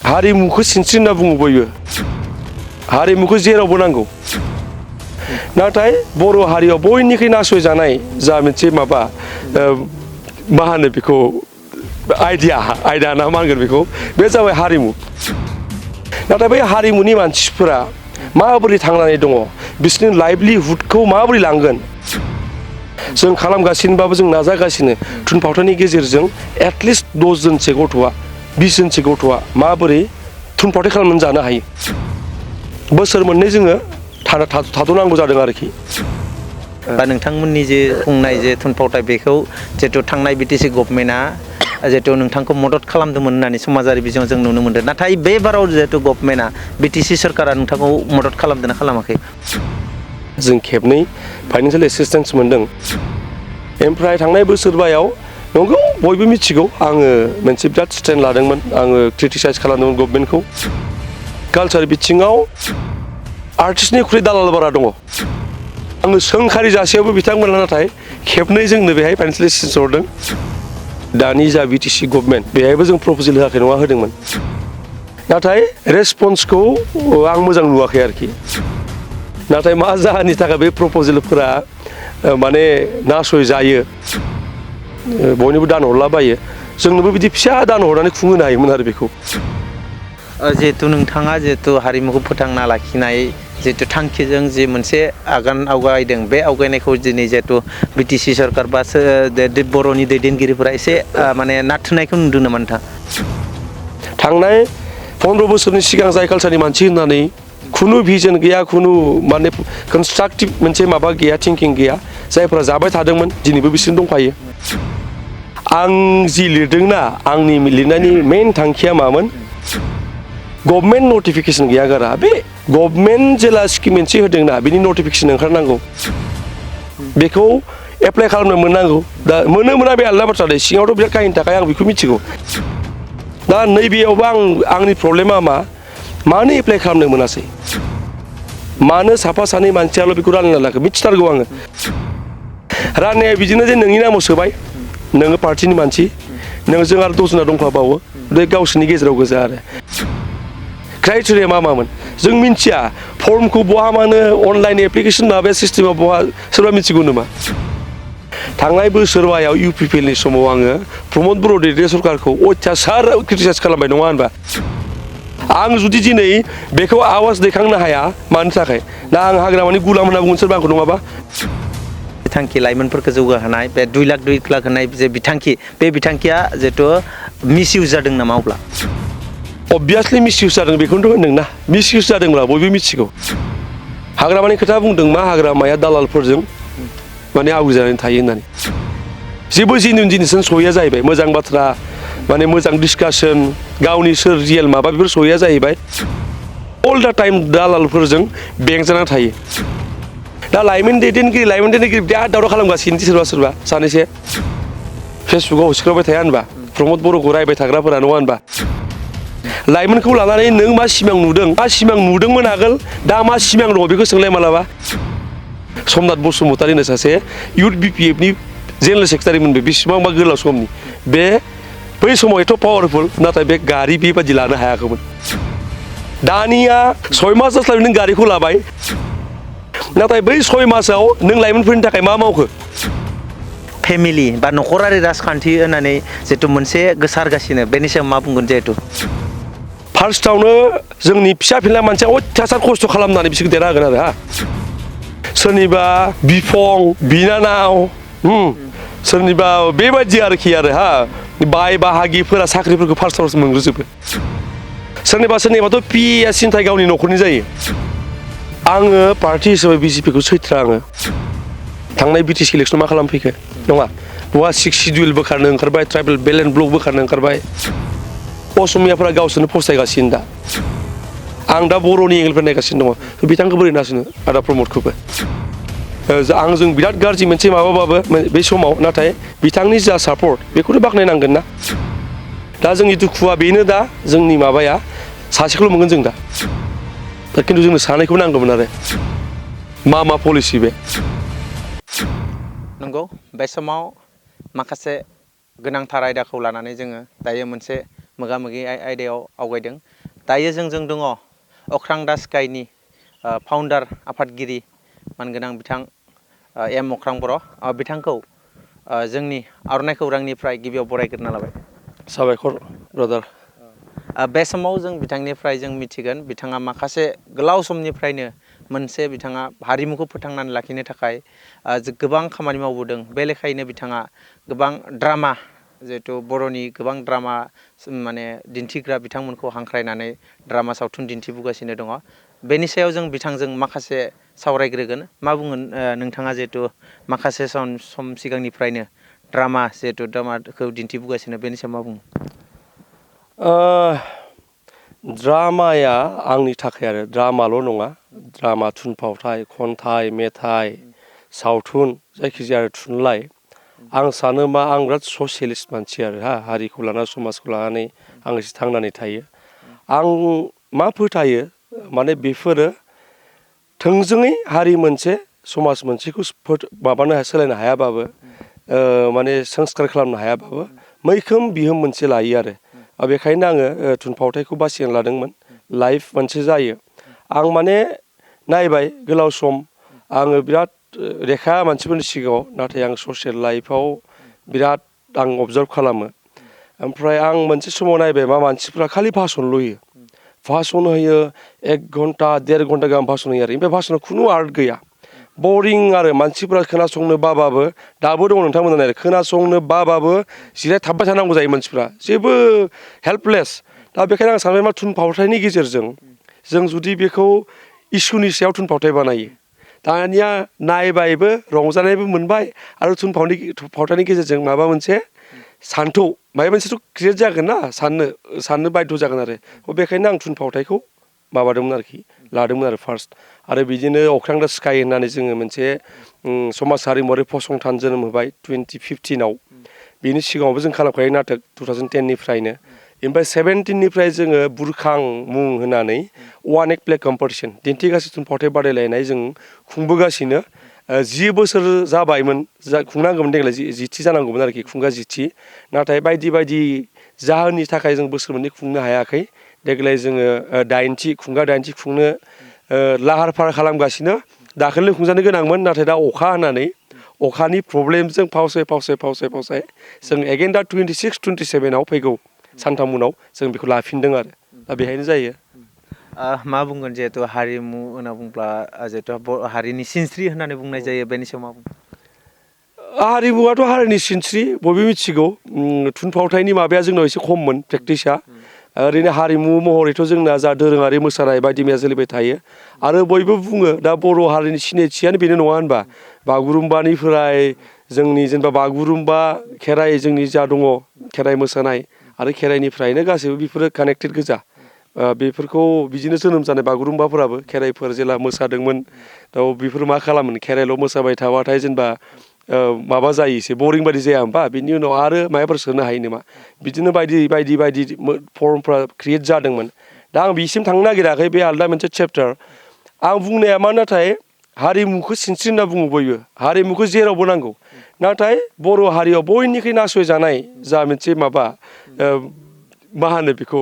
हारिमुखौ सिनस्रि होनना बुङो बयबो हारिमुखौ जेरावबो नांगौ नाथाय बर' हारियाव बयनिख्रुइ नासयजानाय जा मोनसे माबा मा होनो बेखौ आयदा ना मा होनगोन बेखौ बे जाबाय हारिमु नाथाय बै हारिमुनि मानसिफोरा माबोरै थांनानै दङ बिसोरनि लाइभलिहुडखौ माबोरै लांगोन जों खालामगासिनोबाबो जों नाजागासिनो थुनफावथायनि गेजेरजों एटलिस्ट 10 जनसो गथ'आ 20 जनसो गथ'आ माबोरै थुनफावथाय खालामनानै जानो हायो बोसोर मोननै जोङो थाद'नांगौ जादों आरोखि बा नोंथांमोननि जे खुंनाय जे थुनफावथाय बेखौ जिहेतु थांनाय बिटिसि गभर्नमेन्टआ जिहेतु नोंथांखौ मदद खालामदोंमोन होननानै समाजारि बिजोङाव जों नुनो मोनदों नाथाय बे बाराव जिहेतु गभर्नमेन्टआ बिटिसि सरकारा नोंथांखौ मदद खालामदों ना खालामाखै जों खेबनै फाइनान्सियेल एसिस्टेन्स मोनदों ओमफ्राय थांनाय बोसोरबायाव नंगौ बयबो मिथिगौ आङो मोनसे बिराद स्टेन्ड लादोंमोन आङो क्रिटिसाइज खालामदोंमोन गभर्नमेन्टखौ कालचार बिथिङाव आर्टिस्टनिख्रुइ दालाल बारा दङ आङो सोंखारि जासेयावबो बिथांमोना नाथाय खेबनै जोंनो बेहाय फाइनान्सियेल एसिस्टेन्स हरदों दानि जा बिटिसि गभर्नमेन्ट बेहायबो जों प्रप'जेल होआखै नङा होदोंमोन नाथाय रेसपन्सखौ आं मोजां नुवाखै आरोखि नाथाय मा जाहोननि थाखाय बे प्रप'जेलफोरा माने नासय जायो बयनोबो दान हरलाबायो जोंनोबो बिदि फिसा दान हरनानै खुंहोनो हायोमोन आरो बेखौ जिहेतु नोंथाङा जिहेतु हारिमुखौ फोथांना लाखिनाय जिहेतु थांखिजों जे मोनसे आगान आवगायदों बे आवगायनायखौ दिनै जिहेतु बिटिसि सरकार बा बर'नि दैदेनगिरिफोरा एसे माने नारथुनायखौ नुदों नामा नोंथां थांनाय 15 बोसोरनि सिगां जाय कालचारनि मानसि होननानै खुनु भिजन गैया खुनु माने कनस्ट्राक्टिभ मोनसे माबा गैया थिंकिं गैया जायफोरा जाबाय थादोंमोन दिनैबो बिसोरनो दंफायो आं जि लिरदोंना आंनि लिरनायनि मेइन थांखिया मामोन गभर्नमेन्ट नटिफिकेसन गैया गारा बे गभर्नमेन्ट जेला स्किम मोनसे होदोंना बिनि नटिफिकेसन ओंखारनांगौ बेखौ एप्लाइ खालामनो मोननांगौ दा मोनो मोना बे आलादा बाथ्रा दे सिङावथ' बिराद काहिनि थाखाय आं बेखौ मिथिगौ दा नैबेयावबो आंनि प्रब्लेमा मानो एप्लाइ खालामनो मोनासै मानो साफा सानै मानसियाल' बेखौ रानना लाखो मिथिथारगौ आङो राननाया बिदिनो जे नोंनि नामाव सोबाय नोङो पार्टिनि मानसि नोंजों आरो 10 जना दंफाबावो बे गावसोरनि गेजेराव गोजा आरो क्राइटेरिया मामोन जों मिथिया फर्मखौ बहा मानो अनलाइन एप्लिकेसन माबा सिस्टेमाव बहा सोरबा मिथिगौ नामा थांनाय बोसोरबायाव इउपिपिएलनि समाव आङो प्रमद बर' दैदेनगिरि सरकारखौ अयथासार क्रिटिसाइज खालामबाय नङा होनबा आं जुदि दिनै बेखौ आवाज दैखांनो हाया मानि थाखाय दा आं हाग्रामानि गुलाम होनना बुंगोन सोरबा आंखौ नङाबा बिथांखि लाइमोनफोरखौ जौगाहोनाय बे 2 लाख होनाय जे बिथांखि बे बिथांखिया जिहेतु मिसइउज जादों नामा अब्ला अबभियासलि मिसइउज जादों बेखौनोथ' होनदोंना मिसइउज जादोंब्ला बयबो मिथिगौ हाग्रामानि खोथा बुंदों मा हाग्रामाया दालालफोरजों माने आवग्रिजानानै थायो होननानै जेबो जेनुइन जिनिसजों सहैया जाहैबाय मोजां बाथ्रा माने मोजां डिसकासन गावनि सोर रियेल माबा बेफोर सहैया जाहैबाय अल दा टाइम दालालफोरजों बेंजाना थायो दा लाइमोन दैदेनगिरि बिराद दावराव खालामगासिनो सोरबा सानैसो फेसबुकाव हगारबाय थाया होनबा प्रमद बर'खौ रायबाय थाग्राफोरा नङा होनबा लाइमोनखौ लानानै नों मा सिमां नुदोंमोन आगोल दा मा सिमां दङ बेखौ सोंलाय मालाबा समनाथ बसुमतारी होनो सासे इउथ बिपिएफनि जेनेरेल सेक्रेटारिमोन बेसेबांबा गोलाव समनि बे बै समाव एथ' पावारफुल नाथाय बे गारि बेबादि लानो हायाखैमोन दानिया 6 मास जास्लाबै नों गारिखौ लाबाय नाथाय बै 6 मासाव नों लाइमोनफोरनि थाखाय मा मावखो फेमिलि बा नखरारि राजखान्थि होननानै जिहेतु मोनसे गोसारगासिनो बेनि सायाव मा बुंगोन जिहेतु फार्स्टआवनो जोंनि फिसा फिला मानसिया अयथासार खस्थ' खालामनानै बिसोरखौ देरहा होगोन आरो सोरनिबा बिफं बिनानाव सोरनिबा बेबायदि आरोखि आरो बाय बाहागिफोरा साख्रिफोरखौ फार्स्टआवसो मोनग्रोजोबो सोरनिबाथ' पिएआ सिन्थाय गावनि न'खरनि जायो आङो पार्टि हिसाबै बिजेपिखौ सैथ्रा आङो थांनाय बिटिसि इलेक्सनाव मा खालामफैखो नङा बहा 6 सिडिउल बोखारनो ओंखारबाय ट्राइबेल बेलेन्स ब्लक बोखारनो ओंखारबाय असमियाफोरा गावसोरनो फस्थायगासिनो दा आं दा बर'नि एंगेलफोर नायगासिनो दङ बिथांखौ बोरै नासयनो आदा प्रमदखौबो आंजों बिराद गाज्रि मोनसे माबाबाबो बे समाव नाथाय बिथांनि जा सापर्ट बेखौनो बाख्नायनांगोन ना दा जोंनि दुखुआ बेनो दा जोंनि माबाया सासेखौल' मोनगोन जों दा खिन्थु जोंनो सानैखौ नांगौमोन आरो मा पलिसि बे नंगौ बे समाव माखासे गोनांथार आयदाखौ लानानै जोङो दायो मोनसे मोगा-मोगि आयदायाव आवगायदों दायो जोंजों दङ अख्रां दा स्काइनि फाउन्डार आफादगिरि मानगोनां बिथां एम अख्रां बर' बिथांखौ जोंनि आर'नाइ खौरांनिफ्राय गिबियाव बरायग्रोना लाबाय। साबायखर ब्रादार। बे समाव जों बिथांनिफ्राय जों मिथिगोन बिथाङा माखासे गोलाव समनिफ्रायनो मोनसे बिथाङा हारिमुखौ फोथांनानै लाखिनो थाखाय गोबां खामानि मावबोदों। बे लेखायैनो बिथाङा गोबां ड्रामा जिहेथु बर'नि गोबां ड्रामा माने दिन्थिग्रा बिथांमोनखौ हांख्रायनानै ड्रामा सावथुन दिन्थिबोगासिनो दङ। बेनि सायाव जों बिथांजों माखासे सावरायग्रोगोन। मा बुंगोन नोंथाङा जिहेथु माखासे सम सिगांनिफ्रायनो ड्रामा जिहेथु ड्रामाखौ दिन्थिबोगासिनो बेनि सायाव मा बुङो? ड्रामाया आंनि थाखाय आरो ड्रामाल' नङा, ड्रामा थुनफावथाय, खन्थाइ, मेथाइ, सावथुन जायखिजाया थुनलाइ, आं सानो मा आं बिराद ससियेलिस्ट मानसि आरो हारिखौ लानानै समाजखौ लानानै आं एसे थांनानै थायो। आं मा फोथायो माने बेफोरो थोंजोङै हारि मोनसे समाज मोनसेखौ माबानो सोलायनो हायाबाबो माने संस्कार खालामनो हायाबाबो मैखोम बिहोम मोनसे लायो आरो बेखायनो आङो थुनफावथायखौ बासिना लादोंमोन। लाइफ मोनसे जायो। आं माने नायबाय गोलाव सम आङो बिराद रेखा मानसिफोरनि सिगाङाव, नाथाय आं ससियेल लाइफआव बिराद आं अबजार्भ खालामो। ओमफ्राय आं मोनसे समाव नायबाय मा मानसिफ्रा खालि भाषणल' होयो। भाषण होयो 1 घन्टा 1.5 घन्टा गाहाम भाषण होयो आरो ओमफ्राय भाषणाव खुनु आर्ट गैया। बरिं आरो मानसिफ्रा खोनासंनो बाबाबो दाबो दङ नोंथांमोना नाय खोनासंनो बाबाबो जिरायथाबबाय थानांगौ जायो मानसिफ्रा, जेबो हेल्पलेस। दा बेखायनो आं सानबाय मा थुनफावथायनि गेजेरजों जों जुदि बेखौ इसुनि सायाव थुनफावथाय बानायो, दानिया नायबायबो रंजानायबो मोनबाय आरो थुनफावथायनि गेजेरजों माबा मोनसे सान्थौ माबा मोनसेथ' क्रियेट जागोन ना, साननो बाध्य जागोन आरो बेखायनो आं थुनफावथायखौ माबादोंमोन आरोखि लादोंमोन आरो फार्स्ट। आरो बिदिनो अख्रां दा स्काइ होननानै जोङो मोनसे समाज हारिमुवारि फसंथान जोनोम होबाय 2015आव। बेनि सिगाङावबो जों खालामखायो नाटक 2010निफ्रायनो। ओमफ्राय 17निफ्राय जोङो बुरखां मुं होनानै 1 एक्ट प्ले कम्पिटिसन दिन्थिगासे थुनफावथाय बादायलायनाय जों खुंबोगासिनो। 10 बोसोर जाबायमोन, खुंनांगौमोन देग्लाय 10थि जानांगौमोन आरोखि, खुंगा 10थि। नाथाय बायदि बायदि जाहोननि थाखाय जों बोसोर मोननै खुंनो हायाखै। देग्लाय जोङो 8थि खुंनो लाहार फाहार खालामगासिनो। दाखालि खुंजानो गोनांमोन, नाथाय दा अखा हानानै अखानि प्रब्लेमजों फावसाय जों एगेन दा 26, 27आव फैगौ सानथाम उनाव जों बेखौ लाफिनदों आरो दा बेहायनो जायो। मा बुंगोन जिहेथु हारिमु होनना बुंब्ला जिहेथु हारिनि सिनस्रि होननानै बुंनाय जायो, बेनि सायाव मा बुंगोन? हारिमुवाथ' हारिनि सिनस्रि बयबो मिथिगौ। थुनफावथायनि माबाया जोंनाव एसे खममोन प्रेक्टिसा। ओरैनो हारिमु महरैथ' जोंना जा दोरोङारि मोसानाय बायदि मैया सोलिबाय थायो। आरो बयबो बुङो दा बर' हारिनि सिनायथियानो बेनो नङा होनबा? बागुरुम्बानिफ्राय जोंनि जेनेबा बागुरुम्बा खेराइ जोंनि जा दङ खेराइ मोसानाय आरो खेराइनिफ्रायनो गासैबो बेफोरो कानेक्टेड गोजा। बेफोरखौ बिदिनो जोनोम जानाय बागुरुम्बाफोराबो खेराइफोर जेला मोसादोंमोन, दा बेफोर मा खालामोन खेराइल' मोसाबाय थाबाथाय जेनेबा माबा जायो एसे बरिं बायदि जाया होमबा? बिनि उनाव आरो माबाफोर सोनो हायो नामा? बिदिनो बायदि फर्मफ्रा क्रियेट जादोंमोन। दा आं बिसिम थांनो नागिराखै, बे आलदा मोनसे चेप्टार। आं बुंनाया मा, नाथाय हारिमुखौ सिनस्रि होनना बुङो बयबो, हारिमुखौ जेरावबो नांगौ। नाथाय बर' हारियाव बयनिख्रुइ नासयजानाय जा मोनसे माबा मा होनो बेखौ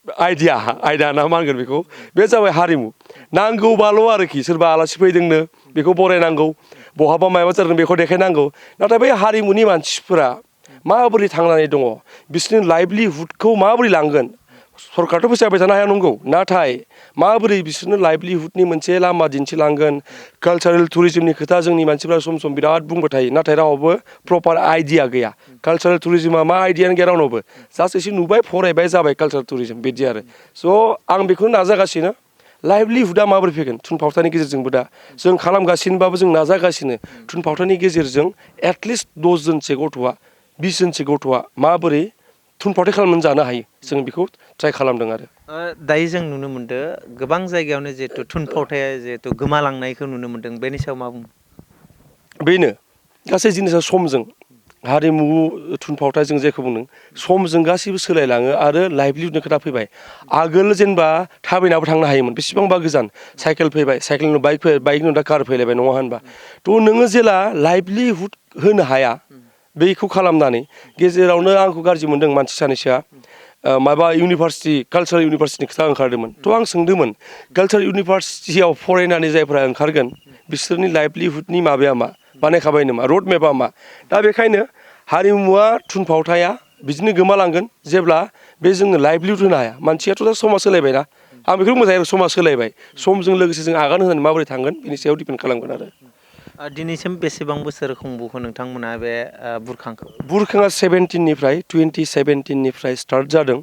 आयदा ना मा होनगोन बेखौ, बे जाबाय हारिमु। नांगौबाल' आरोखि सोरबा आलासि फैदोंनो बेखौ बरायनांगौ, बहाबा माबा जादों बेखौ देखायनांगौ। नाथाय बै हारिमुनि मानसिफोरा माबोरै थांनानै दङ, बिसोरनि लाइभलिहुडखौ माबोरै लांगोन? सरकारथ' फैसा होबाय थानो हाया नंगौ, नाथाय माबोरै बिसोरनो लाइभलिहुडनि मोनसे लामा दिन्थिलांगोन? कालसारेल टुरिजमनि खोथा जोंनि मानसिफ्रा सम सम बिराद बुंबाय थायो, नाथाय रावबो प्रपार आइडिया गैया। कालसारेल टुरिजमा मा आइडियानो गैया रावनावबो। जास्ट एसे नुबाय फरायबाय जाबाय कालसारेल टुरिजम बिदि आरो। स' आं बेखौनो नाजागासिनो। लाइभलिहुडा माबोरै फैगोन? थुनफावथायनि गेजेरजोंबो दा जों खालामगासिनोबाबो जों नाजागासिनो थुनफावथायनि गेजेरजों एटलिस्ट 10 जनसो गथ'आ 20 जनसो गथ'आ माबोरै थुनफावथाय खालामनानै जानो हायो, जों बेखौ ट्राइ खालामदों आरो। दायो जों नुनो मोनदों गोबां जायगायावनो जिहेथु थुनफावथाया जिहेथु गोमालांनायखौ नुनो मोनदों, बेनि सायाव मा बुङो? बेनो गासै जिनिसा समजों हारिमु थुनफावथाय जों जेखौ बुंदों समजों गासैबो सोलायलाङो आरो लाइभलिहुडनि खोथा फैबाय। आगोल जेनेबा थाबायनाबो थांनो हायोमोन, बेसेबांबा गोजान साइकेल फैबाय, साइकेलनि उनाव बाइक फैबाय, बाइकनि उनाव दा कार फैलायबाय नङा होनबा? थ' नोङो जेला लाइभलिहुड होनो हाया बेखौ खालामनानै गेजेरावनो आंखौ गाज्रि मोनदों मानसि सानैसोआ माबा इउनिभारसिटि कालचारेल इउनिभारसिटिनि खोथा ओंखारदोंमोन थ' आं सोंदोंमोन कालचारेल इउनिभारसिटियाव फरायनानै जायफ्रा ओंखारगोन बिसोरनि लाइभलिहुडनि माबाया मा बानायखाबाय नामा रड मेपआ मा दा बेखायनो हारिमुवा थुनफावथाया बिदिनो गोमालांगोन जेब्ला बे जोंनो लाइभलिहुड होनो हाया मानसियाथ' दा समाज सोलायबायना आं बेखौ मोजाङै समाज सोलायबाय समजों लोगोसे जों आगान होनानै माबोरै थांगोन बेनि सायाव दिपेन्ड खालामगोन आरो दिनैसिम बेसेबां बोसोर खुंबोखो नोंथांमोना बे बुरखाङा 17निफ्राय 2017निफ्राय स्टार्ट जादों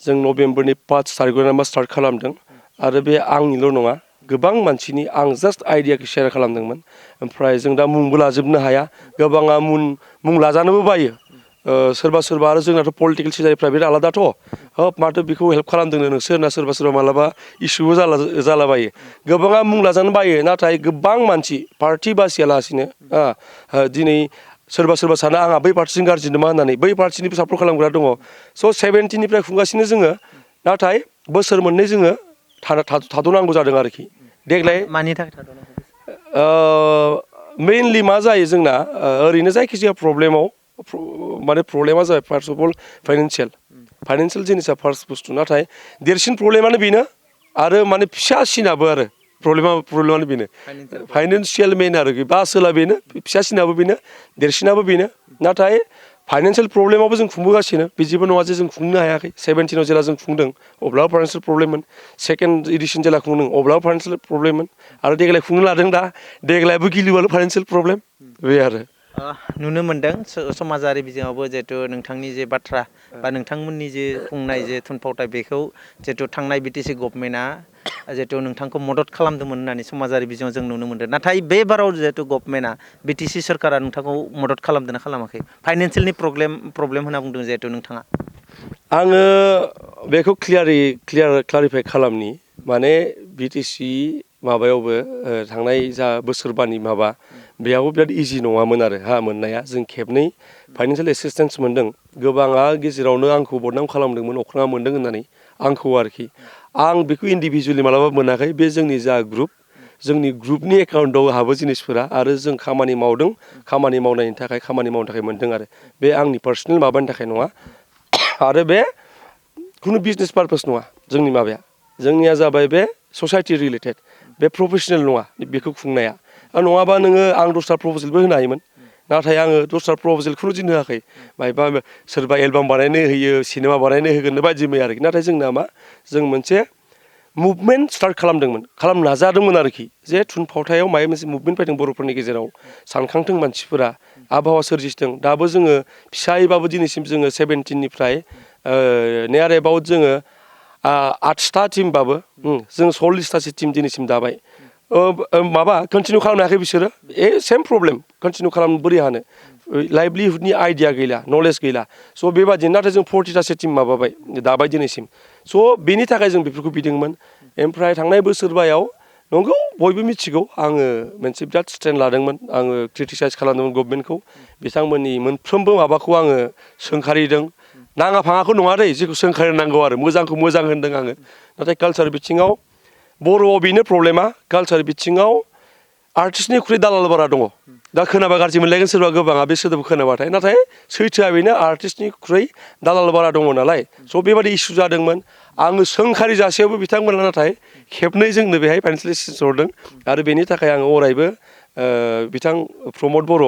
जों नभेम्बरनि 5 तारिखआव स्टार्ट खालामदों आरो बे आंनिल' नङा गोबां मानसिनि आं जास्ट आइडियाखौ शेयार खालामदोंमोन ओमफ्राय जों दा मुंबो लाजोबनो हाया गोबाङा मुं लाजानोबो बायो सोरबा सोरबा आरो जोंनाथ' पलिटिकेल सिनारिफ्रा बिराद आलादाथ' माथो बेखौ हेल्प खालामदोंनो नोंसोर होनना सोरबा मालाबा इसुबो जालाबायो गोबाङा मुं लाजानो बायो नाथाय गोबां मानसि पार्टि बासियालासिनो दिनै सोरबा सानो आंहा बै पार्टिजों गाज्रि नामा होननानै बै पार्टिनिबो सापर्ट खालामग्रा दङ स' 17निफ्राय खुंगासिनो जोङो नाथाय बोसोर मोननै जोङो थाद'नांगौ जादों आरोखि देग्लाय मानि थाखाय थाद'नांगौ मेइनलि मा जायो जोंना ओरैनो जायखिजाया प्रब्लेमाव माने प्रब्लेमा जाबाय फार्स्ट अफ अल फाइनान्सियेल जिनिसा फार्स्ट बुस्थु नाथाय देरसिन प्रब्लेमानो बेनो आरो माने फिसासिनाबो आरो प्रब्लेमानो बेनो फाइनान्सियेल मेइन आरो बासोला बेनो फिसासिनाबो बेनो देरसिनाबो बेनो नाथाय फाइनान्सियेल प्रब्लेमावबो जों खुंबोगासिनो बिदिबो नङा जे जों खुंनो हायाखै 17आव जेला जों खुंदों अब्लाबो फाइनान्सियेल प्रब्लेममोन सेकेन्ड एडिसन जेला खुंदों अब्लाबो फाइनान्सियेल प्रब्लेममोन आरो देग्लाय खुंनो लादों दा देग्लायबो गिलुबाल फाइनान्सियेल प्रब्लेम बे आरो नुनो मोनदों समाजारि बिजोङावबो जिहेतु नोंथांनि जे बाथ्रा बा नोंथांमोननि जे खुंनाय जे थुनफावथाय बेखौ जिहेतु थांनाय बिटिसि गभर्नमेन्टआ जिहेतु नोंथांखौ मदद खालामदोंमोन होननानै समाजारि बिजोङाव जों नुनो मोनदों नाथाय बे बाराव जिहेतु गभर्नमेन्टआ बिटिसि सरकारा नोंथांखौ मदद खालामदोंना खालामाखै फाइनान्सियेलनि प्रब्लेम होनना बुंदों जिहेतु नोंथाङा आङो बेखौ क्लियारिफाइ खालामनि माने बिटिसि माबायावबो थांनाय जा बोसोरबानि माबा बेयावबो बिराद इजि नङामोन आरो मोननाया जों खेबनै फाइनान्सियेल एसिस्टेन्स मोनदों गोबाङा गेजेरावनो आंखौ बदनाम खालामदोंमोन अख्राङा मोनदों होननानै आंखौ आरोखि आं बेखौ इन्डिभिजुवेलि मालाबा मोनाखै बे जोंनि जा ग्रुप जोंनि ग्रुपनि एकाउन्टआव हाबो जिनिसफोरा आरो जों खामानि मावदों खामानि मावनायनि थाखाय मोनदों आरो बे आंनि पार्सनेल माबानि थाखाय नङा आरो बे खुनु बिजनेस पारपस नङा जोंनि माबाया जोंनिया जाबाय बे ससाइटि रिलेटेड बे प्रफेसनेल नङा बेखौ खुंनाया नङाबा नोङो आं दस्रा प्रप'जेलबो होनो हायोमोन नाथाय आङो दस्रा प्रप'जेलखौनो दिन होआखै मायबा सोरबा एलबाम बानायनो होयो सिनेमा बानायनो होगोन बायदि मैया आरोखि नाथाय जोंना मा जों मोनसे मुभमेन्ट स्टार्ट खालामनो नाजादोंमोन आरोखि जे थुनफावथायाव माबा मोनसे मुभमेन्ट फैदों बर'फोरनि गेजेराव सानखांथों मानसिफोरा आबहावा सोरजिदों दाबो जोङो फिसायैबाबो दिनैसिम जोङो 17निफ्राय नियार एबाउट जोङो 8टा टिमबाबो जों 40टासो टिम दिनैसिम दाबाय माबा कन्टिनिउ खालामनो हायाखै बिसोरो सेम प्रब्लेम कन्टिनिउ खालामनो बोरै हानो लाइभलिहुडनि आइडिया गैला नलेज गैला स' बेबादिनो नाथाय जों 40टासो टिम माबाबाय दाबाय दिनैसिम स' बेनि थाखाय जों बेफोरखौ बिदोंमोन ओमफ्राय थांनाय बोसोरबायाव नंगौ बयबो मिथिगौ आङो मोनसे बिराद स्टेन्ड लादोंमोन आङो क्रिटिसाइज खालामदोंमोन गभर्नमेन्टखौ बिथांमोननि मोनफ्रोमबो माबाखौ आङो सोंखारिदों नाङा फाङाखौ नङा दै जेखौ सोंखारिनांगौ आरो मोजांखौ मोजां होनदों आङो नाथाय कालचार बिथिङाव बर'आव बेनो प्रब्लेमा कालचार बिथिङाव आर्टिस्टनिख्रुइ दालाल बारा दङ दा खोनाबा गाज्रि मोनलायगोन सोरबा गोबाङा बे सोदोबखौ खोनाबाथाय नाथाय सैथोआ बेनो आर्टिस्टनिख्रुइ दालाल बारा दङ नालाय स' बेबादि इसु जादोंमोन आङो सोंखारि जासेयावबो बिथांमोना नाथाय खेबनै जोंनो बेहाय फाइनान्सियेल एसिस्टेन्स हरदों आरो बेनि थाखाय आङो अरायबो बिथां प्रमद बर'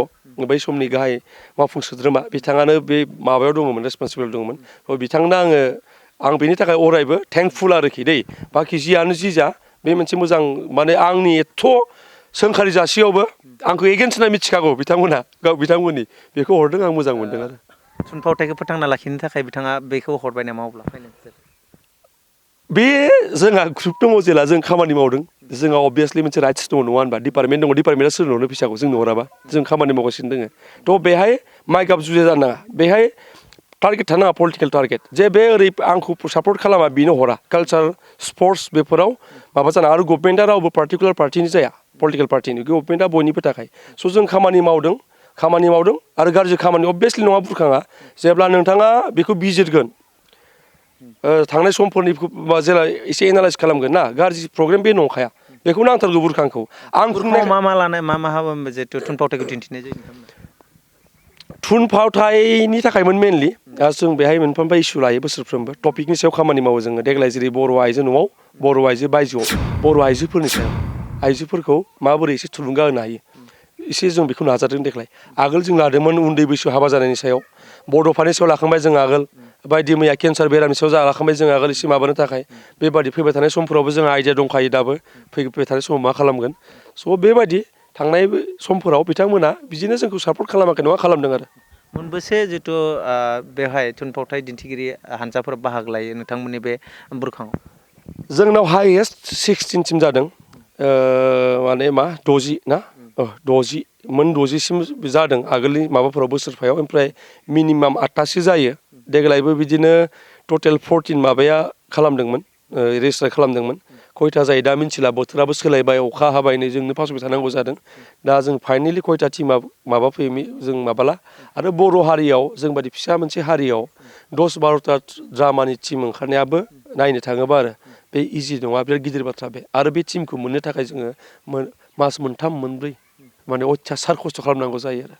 बै समनि गाहाय मावफुं सोद्रोमा बिथाङानो बे माबायाव दङमोन रेसपन्सिबोल दङमोन बिथांनो आं बेनि थाखाय अरायबो थेंकफुल आरोखि दै बाखि जियानो जि जा बे मोनसे मोजां माने आंनि एथ' सोंखारि जासेयावबो आंखौ एगेन्स्ट होनना मिथिखागौ बिथांमोननि बेखौ हरदों आं मोजां मोनदों आरो थुनफावथायखौ फोथांना लाखिनो थाखाय बिथाङा बेखौ हरबाय नामा अब्ला बे जोंहा ग्रुप दङ जेला जों खामानि मावदों जोंहा अबभियासलि मोनसे राइट्स दङ नङा होनबा डिपार्टमेन्ट दङ डिपार्टमेन्टआ सोरनो हरनो फैसाखौ जोंनो हराबा जों खामानि मावगासिनो दङ थ' बेहाय माइक आप जुजे जानो नाङा बेहाय टारगेट थानो नाङा पलिटिकेल टारगेट जे बे ओरै आंखौ सापर्ट खालामा बेनो हरा कालचार स्पर्ट्स बेफोराव माबा जाना आरो गभर्नमेन्टआ रावबो पार्टिकुलार पार्टिनि जाया पलिटिकेल पार्टिनि गभर्नमेन्टआ बयनिबो थाखाय स' जों खामानि मावदों आरो गाज्रि खामानि अबभियासलि नङा बुरखाङा जेब्ला नोंथाङा बेखौ बिजिरगोन थांनाय समफोरनि जेला एसे एनालाइज खालामगोन ना गाज्रि प्रग्राम बे नंखाया बेखौ नांथारगौ बुरखांखौ आं मा मा जिहेतु थुनफावथायखौ दिन्थिनाय जायो थुनफावथायनि थाखायमोन मेनलि जों बेहाय मोनफा मोनफा इस्यु लायो बोसोरफ्रोमबो टपिकनि सायाव खामानि मावो जोङो देग्लाय जेरै बर' आइजो न'आव बर' आइजो बायजोआव बर' आइजोफोरनि सायाव आइजोफोरखौ माबोरै एसे थुलुंगा होनो हायो एसे जों बेखौ नाजादों देग्लाय आगोल जों लादोंमोन उन्दै बैसोआव हाबा जानायनि सायाव बड'फानि सायाव लाखांबाय जों आगोल बायदि मैया केन्सार बेरामनि सायाव लाखांबाय जों आगोल एसे माबानो थाखाय बेबायदि फैबाय थानाय समफोरावबो जोंहा आइडिया दंखायो दाबो फैबाय थानाय समाव मा खालामगोन स' बेबायदि थांनाय समफोराव बिथांमोना बिदिनो जोंखौ सापर्ट खालामाखै नङा खालामदों आरो मोनबेसे जिथु बेवहाय थुनफावथाय दिन्थिगिरि हानजाफोर बाहागो लायो नोंथांमोननि बे बुरखाङाव जोंनाव हाइएस्ट 16 सिम जादों माने मा 60 ना 60 मोन 60सिम जादों आगोलनि माबाफोराव बोसोरफायाव ओमफ्राय मिनिमाम 8टासो जायो देग्लायबो बिदिनो टटेल 14 माबाया खालामदोंमोन रेजिस्टार खालामदोंमोन खयथा जायो दा मिन्थिला बोथोराबो सोलायबाय अखा हाबाय नै जोंनो फासबाय थानांगौ जादों दा जों फाइनालि खयथा टिमा माबा फैयो जों माबाला आरो बर' हारियाव जों बायदि फिसा मोनसे हारियाव 10-12टा ड्रामानि टिम ओंखारनायाबो नायनो थाङोबा आरो बे इजि नङा बिराद गिदिर बाथ्रा बे आरो बे टिमखौ मोननो थाखाय जोङो मास मोनथाम मोनब्रै माने अयथासार खस्थ' खालामनांगौ जायो आरो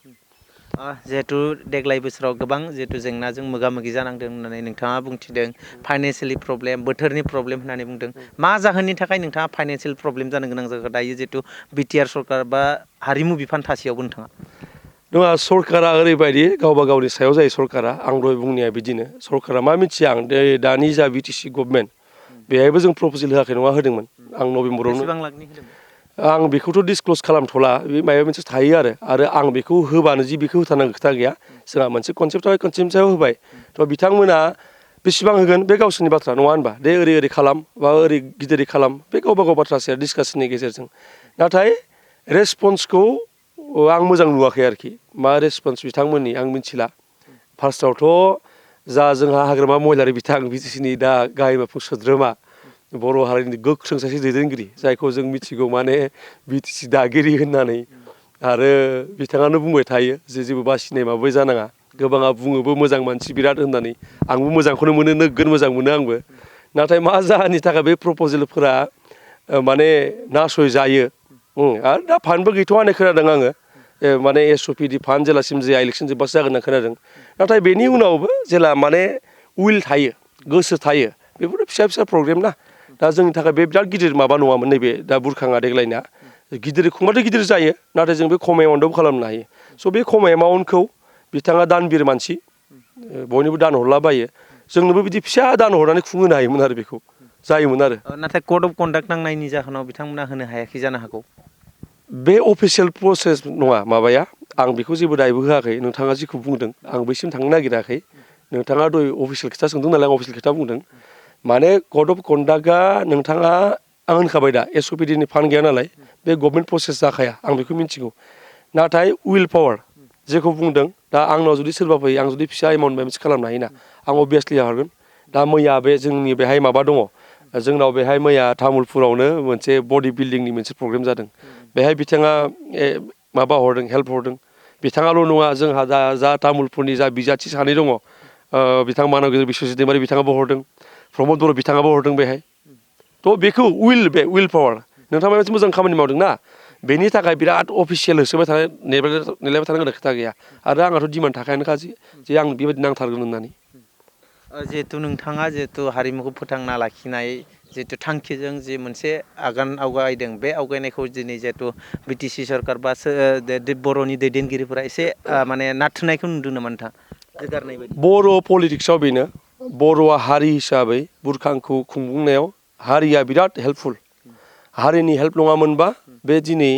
जिहेतु देग्लाय बोसोराव गोबां जिहेतु जेंनाजों मोगा मोगि जानांदों होननानै नोंथाङा बुंथिदों फाइनान्सियेलि प्रब्लेम बोथोरनि प्रब्लेम होननानै बुंदों मा जाहोननि थाखाय नोंथाङा फाइनान्सियेल प्रब्लेम जानो गोनां जागोन दायो जिहेतु बिटिआर सरकार बा हारिमु बिफान थासेयावबो नोंथाङा नङा सरकारा ओरैबायदि गावबा गावनि सायाव जायो सरकारा आं दहाय बुंनाया बिदिनो सरकारा मा मिथिया आं दानि जा बिटिसि गभर्नमेन्ट बेहायबो जों प्रप'जेल होआखै नङा होदोंमोन आं नभेम्बरावनो बेसेबां लाखनि होदोंमोन आं बेखौथ' डिसक्ल'ज खालामथ'ला बे माबा मोनसे थायो आरो आं बेखौ होबानो जि बेखौ होथारनांगौ खोथा गैया जोंहा मोनसे कनसेप्टआव होबाय थ' बिथांमोना बेसेबां होगोन बे गावसोरनि बाथ्रा नङा होनबा दे ओरै खालाम बा ओरै गिदिरै खालाम बे गावबा गाव बाथ्रासै डिसकासननि गेजेरजों नाथाय रेसपन्सखौ आं मोजां नुवाखै आरोखि मा रेसपन्स बिथांमोननि आं मिथिला फार्स्टआवथ' जा जोंहा हाग्रामा महिलारि बिथां बिटिसिनि दा गाहाय सोद्रोमा बर' हारिनि गोख्रों सासे दैदेनगिरि जायखौ जों मिथिगौ माने बिटिसि दागिरि होननानै आरो बिथाङानो बुंबाय थायो जे जेबो बासिनाय माबा जानाङा गोबाङा बुङोबो मोजां मानसि बिराद होननानै आंबो मोजांखौनो मोनो नोगोद मोजां मोनो आंबो नाथाय मा जाहोननि थाखाय बे प्रप'जेलफोरा माने नासयजायो आरो दा फान्डबो गैथ'वा होननाय खोनादों आङो माने एसअपिडि फान्ड जेलासिम जाया इलेक्सन जोब्बासो जागोन होनना खोनादों नाथाय बेनि उनावबो जेला माने उइल थायो गोसो थायो बेफोरथ' फिसा फिसा प्रग्राम ना दा जोंनि थाखाय बे बिराद गिदिर माबा नङामोन नैबे दा बुरखाङा देग्लायना गिदिर खुंबाथ' गिदिर जायो नाथाय जों बे खम एमाउन्टआवबो खालामनो हायो स' बे खम एमाउन्टखौ बिथाङा दानबिर मानसि बयनोबो दानहरलाबायो जोंनोबो बिदि फिसा दानहरनानै खुंहोनो हायोमोन आरो बेखौ जायोमोन आरो नाथाय कड अफ कन्डाक्ट नांनायनि जाहोनाव बिथांमोना होनो हायाखै जानो हागौ बे अफिसियेल प्रसेस नङा माबाया आं बेखौ जेबो दायबो होआखै नोंथाङा जिखौ बुंदों आं बैसिम थांनो नागिराखै नोंथाङा दहाय अफिसियेल खोथा सोंदों नालाय आं अफिसियेल खोथा बुंदों माने कड अफ कन्डाक्टआ नोंथाङा आं होनखाबाय दा एसअपिडिनि फान्ड गैया नालाय बे गभर्नमेन्ट प्रसेस जाखाया आं बेखौ मिन्थिगौ नाथाय उइल पावार जेखौ बुंदों दा आंनाव जुदि सोरबा फैयो आं जुदि फिसा एमाउन्ट मोनसे खालामनो हायोना आं अभियासलि हरगोन दा मैया बे जोंनि बेहाय माबा दङ जोंनाव बेहाय मैया तामुलपुरावनो मोनसे बडि बिल्डिंनि मोनसे प्रग्राम जादों बेहाय बिथाङा माबा हरदों हेल्प हरदों बिथाङाल' नङा जोंहा जा तामुलपुरनि जा बिजाथि सानै दङ बिथां मानब बिस्वजित दैमारि बिथाङाबो हरदों प्रमद बर' बिथाङाबो हरदों बेहाय थ' बेखौ बे उइल पावार नोंथाङा मोनसे मोजां खामानि मावदों ना बेनि थाखाय बिराद अफिसियेल होसोबाय थानाय नेलायबाय थानो गोनां खोथा गैया आरो आंहाथ' डिमान्ड थाखायानोखा जे आं बेबायदि नांथारगोन होननानै जिहेतु नोंथाङा जिहेतु हारिमुखौ फोथांना लाखिनाय जिहेतु थांखिजों जि मोनसे आगान आवगायदों बे आवगायनायखौ दिनै जिहेतु बिटिसि सरकार बा बर'नि दैदेनगिरिफोरा एसे माने नारथोनायखौ नुदों नामा नोंथां बर' पलिटिक्सआव बेनो बर'आ हारि हिसाबै बुरखांखौ खुंफुंनायाव हारिया बिराद हेल्पफुल हारिनि हेल्प नङामोनबा बे दिनै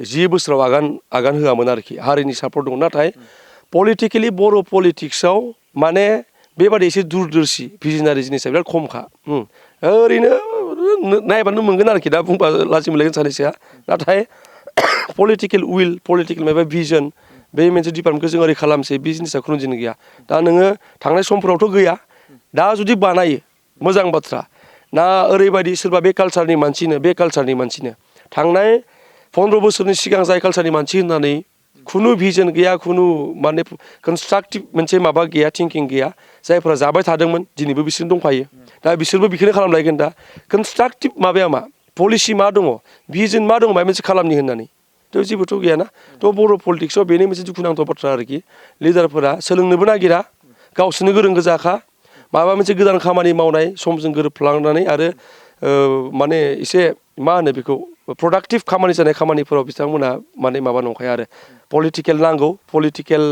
10 बोसोराव आगान होआमोन आरोखि हारिनि सापर्ट दं नाथाय पलिटिकेलि बर' पलिटिक्सआव माने बेबादि एसे दूरदर्शी भिजनारि जिनिसा बिराद खमखा ओरैनो नायबानो मोनगोन आरोखि दा बुंबा लाजि मोनलायगोन सानैसोआ नाथाय पलिटिकेल उइल पलिटिकेल माबा भिजन बे मोनसे डिपार्टमेन्टखौ जों ओरै खालामसै बे जिनिसा खुनु दिन गैया दा नोङो थांनाय समफोरावथ' गैया दा जुदि बानायो मोजां बाथ्रा ना ओरैबायदि सोरबा बे कालचारनि मानसिनो थांनाय 15 बोसोरनि सिगां जाय कालचारनि मानसि होननानै खुनु भिजन गैया खुनु माने कनस्ट्राक्टिभ मोनसे माबा गैया थिंकिं गैया जायफोरा जाबाय थादोंमोन दिनैबो बिसोरनो दंफायो दा बिसोरबो बेखौनो खालामलायगोन दा कनस्ट्राक्टिभ माबाया मा पलिसि मा दङ भिजन मा दङ माबा मोनसे खालामनि होननानै थ' जेबोथ' गैयाना थ' बर' पलिटिक्सआव बेनो मोनसे दुखुनांथाव बाथ्रा आरोखि लिडारफोरा सोलोंनोबो नागिरा गावसोरनो गोरों गोजाखा माबा मोनसे गोदान खामानि मावनाय समजों गोरोबफ्लांनानै आरो माने एसे मा होनो बेखौ प्रडाक्टिभ खामानि जानाय खामानिफोराव बिथांमोना माने माबा नंखाया आरो पलिटिकेल नांगौ पलिटिकेल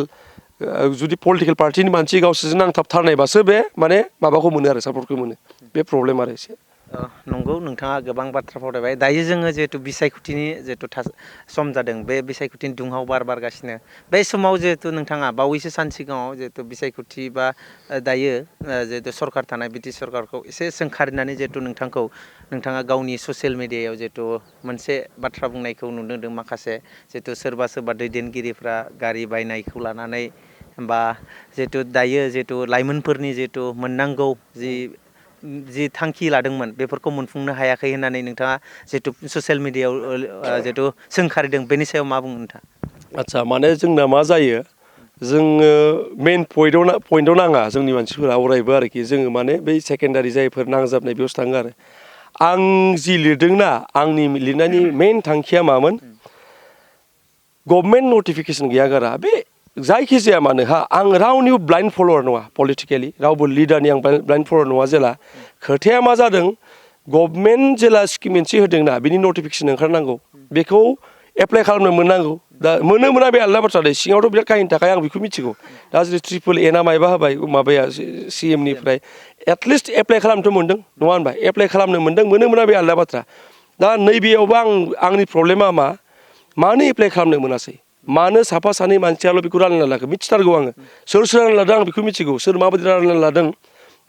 जुदि पलिटिकेल पार्टिनि मानसि गावसोरजों नांथाबथारनायबासो बे माने माबाखौ मोनो आरो सापर्टखौ मोनो बे प्रब्लेम आरो एसे नंगौ नोंथाङा गोबां बाथ्रा फरायबाय दायो जोङो जिहेतु बिसायख'थिनि जिहेतु सम जादों बे बिसायख'थिनि दुंहाव बार बारगासिनो बे समाव जिहेतु नोंथाङा बावैसो सान सिगाङाव जिहेतु बिसायख'थि बा दायो जिहेतु सरकार थानाय ब्रिटिश सरकारखौ एसे सोंखारिनानै जिहेतु नोंथाङा गावनि ससियेल मिडियायाव जिहेतु मोनसे बाथ्रा बुंनायखौ नुदों माखासे जिहेतु सोरबा दैदेनगिरिफ्रा गारि बायनायखौ लानानै बा जिहेतु दायो जिहेतु लाइमोनफोरनि जिहेतु मोननांगौ जि थांखि लादोंमोन बेफोरखौ मोनफुंनो हायाखै होननानै नोंथाङा जिहेतु ससियेल मिडियायाव जिहेतु सोंखारिदों बेनि सायाव मा बुङो नोंथाङा आदसा माने जोंना मा जायो जोङो मेन पइन्टआव नाङा जोंनि मानसिफोरा अरायबो आरोखि जोङो माने बै सेकेन्डारि जायफोर नांजाबनाय बेयावसो थाङो आरो आं जि लिरदोंना आंनि लिरनायनि मेन थांखिया मामोन गभर्नमेन्ट नटिफिकेसन गैया गारा बे जायखिजाया मानो आं रावनिबो ब्लाइन्ड फल'वार नङा पलिटिकेलि रावबो लिडारनि आं ब्लाइन्ड फल'वार नङा जेला खोथाया मा जादों गभर्नमेन्ट जेला स्किम मोनसे होदोंना बिनि नटिफिकेसन ओंखारनांगौ बेखौ एप्लाइ खालामनो मोननांगौ दा मोना बे आलदा बाथ्रा दे सिङावथ' बिराद काहिनि थाखाय आं बेखौ मिथिगौ दा जुदि ट्रिपोल ए ना मायबा होबाय माबाया CMनिफ्राय एटलिस्ट एप्लाइ खालामनोथ' मोनदों नङा होनबा एप्लाइ खालामनो मोनदों मोना बे आलदा बाथ्रा दा नैबेयावबो आंनि प्रब्लेमा मानो एप्लाइ खालामनो मोनासै मानो साफा सानै मानसियाल' बेखौ रानलायना लाखो मिथिथारगौ आङो सोर रानना लादों आं बेखौ मिथिगौ सोर माबायदि रानना लादों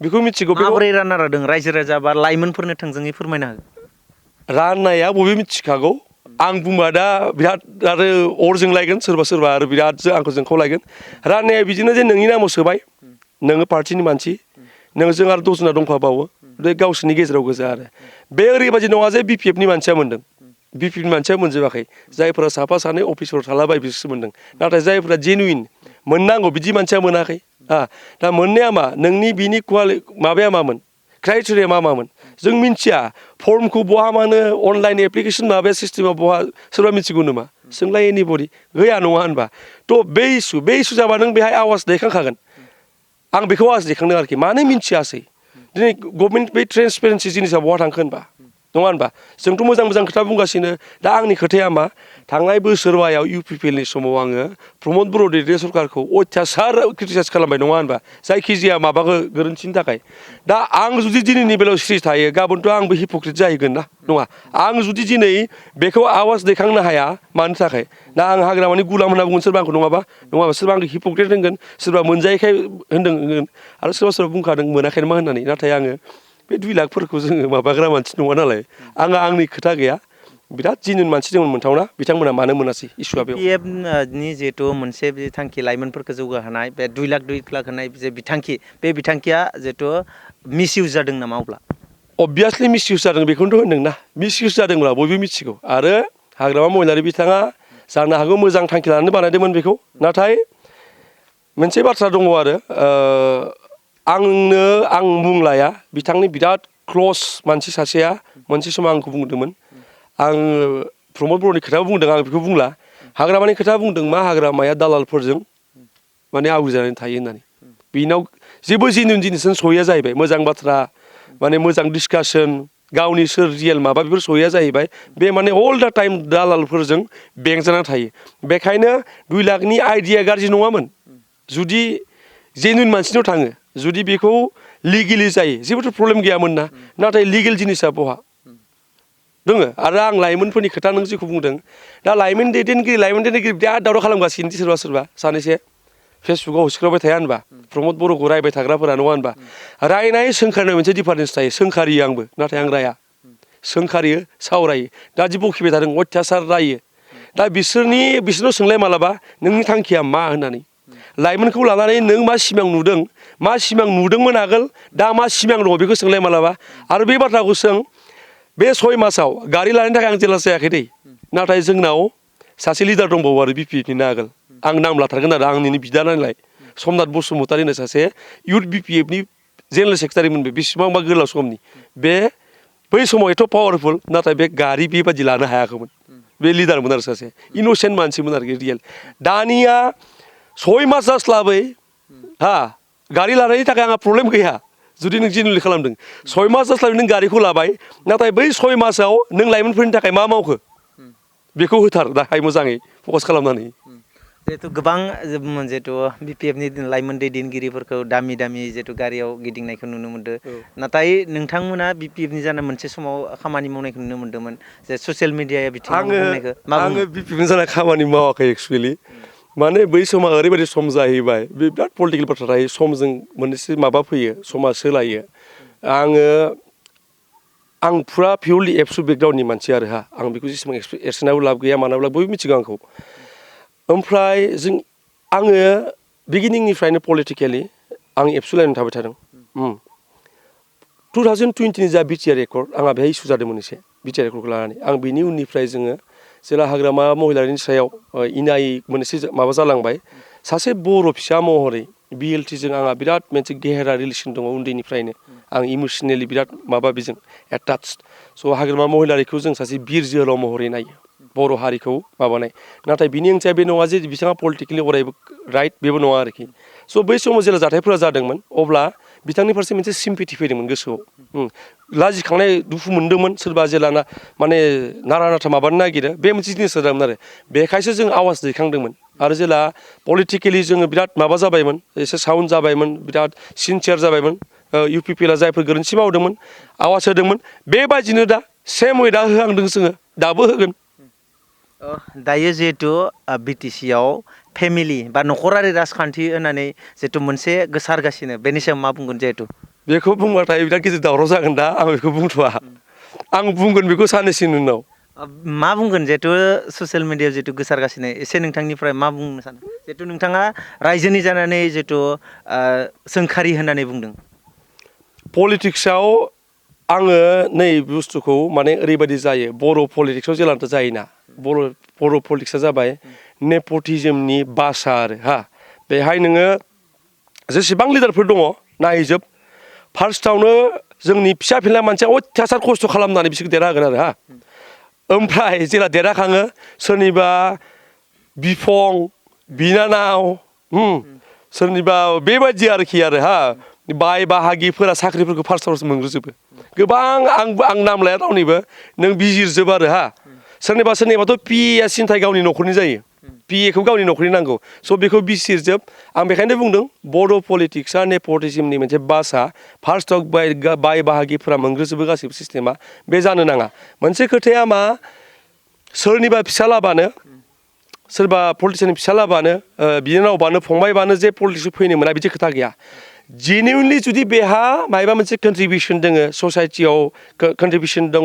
बेखौ मिथिगौ माबोरै रानना लादों रायजो राजा बा लाइमोनफोरनो थोंजोङै फोरमायनो हागोन राननाया बयबो मिथिखागौ आं बुंबा दा बिराद आरो अरजों लायगोन सोरबा आरो बिराद आंखौ जोंखावलायगोन राननाया बिदिनो जे नोंनि नामाव सोबाय नोङो पार्टिनि मानसि नोंजों आरो दसजना दंफाबावो बे गावसोरनि गेजेराव गोजा आरो बे ओरैबायदि नङा जे BPFनि मानसिया मोनदों BPFनि मानसिया मोनजोबाखै जायफोरा साफा सानै अफिसफोराव थालाबाय बिसोरसो मोनदों नाथाय जायफोरा जेनुइन मोननांगौ बिदि मानसिया मोनाखै दा मोननाया मा नोंनि बिनि माबाया मामोन क्राइटेरिया मामोन जों मिथिया फर्मखौ बहा मानो अनलाइन एप्लिकेसन माबाया सिस्टेमा बहा सोरबा मिथिगौ नामा सोंलाय एनिबडि गैया नङा होनबा थ' बे इसु जाबा नों बेहाय आवाज दैखांखागोन आं बेखौ आवाज दैखांदों आरोखि मानो मिथियासै दिनै गभर्नमेन्ट बे ट्रेन्सपेरेन्सि जिनिसा बहा थांखो होनबा नङा होनबा जोंथ' मोजां खोथा बुंगासिनो दा आंनि खोथाया मा थांनाय बोसोरबायाव UPPLनि समाव आङो प्रमद बर' दैदेन सरकारखौ अयथासार क्रिटिसाइज खालामबाय नङा होनबा जायखिजाया माबाखौ गोरोन्थिनि थाखाय दा आं जुदि दिनैनि बेलायाव सिरि थायो गाबोनथ' आंबो हिप'क्रिट जाहैगोन ना नङा आं जुदि दिनै बेखौ आवाज दैखांनो हाया मानो थाखाय दा आं हाग्रामानि गुलाम होनना बुंगोन सोरबा आंखौ नङाबा सोरबा आंखौ हिप'क्रिट होनगोन सोरबा मोनजायैखाय होनगोन आरो सोरबा बुंखादों मोनाखै नामा होननानै नाथाय आङो बे 2 लाखफोरखौ जोङो माबाग्रा मानसि नङा नालाय आंनि खोथा गैया बिराद जेनुइन मानसि दंमोन मोनथावना बिथांमोना मानो मोनासै इसुआ बेयाव BPFनि जिहेतु मोनसे थांखि लाइमोनफोरखौ जौगाहोनाय बे 2 लाख होनाय जे बिथांखि बे बिथांखिया जिहेतु मिसइउज जादों नामा अब्ला अबभियासलि मिसइउज जादों बेखौनोथ' होनदोंना मिसइउज जादोंब्ला बयबो मिथिगौ आरो हाग्रामा महिलारि बिथाङा जानो हागौ मोजां थांखि लानानै बानायदोंमोन बेखौ नाथाय मोनसे बाथ्रा दङ आरो आं मुं लाया बिथांनि बिराद क्लस मानसि सासेया मोनसे समाव आंखौ बुंदोंमोन आं प्रमद बर'नि खोथा बुंदों आं बेखौ बुंला हाग्रामानि खोथा बुंदों मा हाग्रामाया दालालफोरजों माने आवग्रिजानानै थायो होननानै बेनाव जेबो जेनुइन जिनिसानो सहैया जाहैबाय मोजां बाथ्रा माने मोजां डिसकासन गावनि सोर रियेल माबा बेफोर सहैया जाहैबाय बे माने अल दा टाइम दालालफोरजों बेंजाना थायो बेखायनो 2 लाखनि आइडिया गाज्रि नङामोन जुदि जेनुइन मानसिनाव थाङो जुदि बेखौ लिगेलि जायो जेबोथ' प्रब्लेम गैयामोन ना नाथाय लिगेल जिनिसा बहा दङ आरो आं लाइमोनफोरनि खोथा नों जेखौ बुंदों दा लाइमोन दैदेनगिरि बिराद दावराव खालामगासिनो सोरबा सानैसो फेसबुकाव हसिख्रावबाय थाया होनबा प्रमद बर'खौ रायबाय थाग्राफोरा नङा होनबा रायनाय सोंखारिनाय मोनसे डिफारेन्स थायो सोंखारियो आंबो नाथाय आं राया सोंखारियो सावरायो दा जि बखिबाय थादों अयथासार रायो दा बिसोरनाव सोंलाय मालाबा नोंनि थांखिया मा होननानै लाइमोनखौ लानानै नों मा सिमां नुदोंमोन आगोल दा मा सिमां दङ बेखौ सोंलाय मालाबा आरो बे बाथ्राखौ सों बे 6 मासाव गारि लानायनि थाखाय आं जेला जायाखै दै नाथाय जोंनाव सासे लिडार दंबावो आरो BPFनिनो आगोल आं नाम लाथारगोन आरो आंनिनो बिदा नालाय समनाथ बसुमतारी होननाय सासे इउथ BPFनि जेनेरेल सेक्रेटारिमोन बेसेबांबा गोलाव समनि बे बै समाव एथ' पावारफुल नाथाय बे गारि बेबादि लानो हायाखैमोन बे लिडारमोन आरो सासे इनोसेन्ट मानसिमोन आरोखि रियेल दानिया 6 मास जास्लाबै हा गारि लानायनि थाखाय आंहा प्रब्लेम गैया जुदि नों जेनुइनलि खालामदों 6 मास जास्लाबै नों गारिखौ लाबाय नाथाय बै 6 मासाव नों लाइमोनफोरनि थाखाय मा मावखो बेखौ होथार दाहाय मोजाङै फकास खालामनानै जिहेतु गोबां जिहेतु बिपिएफनि लाइमोन दैदेनगिरिफोरखौ दामि जिहेतु गारियाव गिदिंनायखौ नुनो मोन्दों नाथाय नोंथांमोना बिपिएफनि जाना मोनसे समाव खामानि मावनायखौ नुनो मोन्दोंमोन जे ससियेल मिडिया बिथिङाव बुंनायखौ मा बुङो आङो बिपिएफनि जाना खामानि मावाखै एक्सुवेलि माने बै समा ओरैबायदि सम जाहैबाय बे बिराद पलिटिकेल बाथ्रा थायो समजों मोननैसो माबा फैयो समा सोलायो आं फुरा पियरलि एबसु बेकग्राउन्डनि मानसि आरो आं बेखौ जेसेबां एरसोनाबो लाब गैया मानाबो बयबो मिथिगौ आंखौ ओमफ्राय आङो बिगिनिंनिफ्रायनो पलिटिकेलि आं एबसु लाइनाव थाबाय थादों 2020नि जा बिटिआर एकर्ड आंहा बेहाय इसु जादोंमोन एसे बिटिआर एकर्डखौ लानानै आं बिनि उननिफ्राय जोङो जेला हाग्रामा महिलारिनि सायाव इनाय मोनसे माबा जालांबाय सासे बर' फिसा महरै बिएलटिजों आंहा बिराद मोनसे गेहेरा रिलेसन दङ उन्दैनिफ्रायनो आं इमसनेलि बिराद माबा बेजों एटाच्ड स' हाग्रामा महिलारिखौ जों सासे बिर जोहोलाव महरै नायो बर' हारिखौ माबानाय नाथाय बिनि ओंथिया बे नङा जे बिथाङा पलिटिकेलि अरायबो राइट बेबो नङा आरोखि स' बै समाव जेला जाथायफोरा जादोंमोन अब्ला बिथांनि फारसे मोनसे सिम्पेथि फैदोंमोन गोसोआव लाजिखांनाय दुखु मोनदोंमोन सोरबा जेला माने नारा नाथा माबानो नागिरो बे मोनसे जिनिस जादोंमोन आरो बेखायसो जों आवाज दैखांदोंमोन आरो जेला पलिटिकेलि जोङो बिराद माबा जाबायमोन एसे साउन्ड जाबायमोन बिराद सिनसियार जाबायमोन इउपिपिएलआ जायफोर गोरोन्थि मावदोंमोन आवाज होदोंमोन बेबायदिनो दा सेम वे दा होहांदों जोङो दाबो होगोन दायो जिहेतु बिटिसिआव फेमिलि बा नखरारि राजखान्थि होननानै जिहेतु मोनसे गोसारगासिनो बेनि सायाव मा बुंगोन जिहेतु बेखौ बुंबाथाय बिराद गिदिर दावराव जागोन दा आं बेखौ बुंथ'वा आं बुंगोन बेखौ साननैसोनि उनाव मा बुंगोन जिहेतु ससियेल मिडियायाव जिहेतु गोसारगासिनो एसे नोंथांनिफ्राय मा बुंनो सानो जिहेतु नोंथाङा रायजोनि जानानै जिहेतु सोंखारि होननानै बुंदों पलिटिक्सआव आङो नै बुस्थुखौ माने ओरैबायदि जायो बर' पलिटिक्सआव जेलान्थ' जायोना बर' पलिटिक्सआ जाबाय नेपटिजमनि बासा आरो बेहाय नोङो जेसेबां लिडारफोर दङ नायजोब फार्स्टआवनो जोंनि फिसा फिनला मानसिया अयथासार खस्थ' खालामनानै बिसोरखौ देरहागोन आरो ओमफ्राय जेला देरहाखाङो सोरनिबा बिफं बिनानाव सोरनिबा बेबायदि आरोखि आरो बाय बाहागिफोरा साख्रिफोरखौ फार्स्टआवसो मोनग्रोजोबो गोबां आं नाम लाया रावनिबो नों बिजिरजोब आरो सोरनिबाथ' पिएआ सिन्थाय गावनि न'खरनि जायो पिएखौ गावनि न'खरनि नांगौ स' बेखौ बिजिरजोब आं बेखायनो बुंदों बर' पलिटिक्सआ नेपटिजमनि मोनसे बासा फार्स्टआव बाय बाहागिफोरा मोनग्रोजोबो गासैबो सिस्टेमा बे जानो नाङा मोनसे खोथाया मा सोरनिबा फिसालाबानो सोरबा पलिटिसियाननि फिसालाबानो बिनानावबानो फंबायबानो जे पलिटिक्सआव फैनो मोना बिदि खोथा गैया जेनिउनलि जुदि बेहा माबा मोनसे कन्ट्रिबिउसन दङ ससाइटियाव कन्ट्रिबिउसन दङ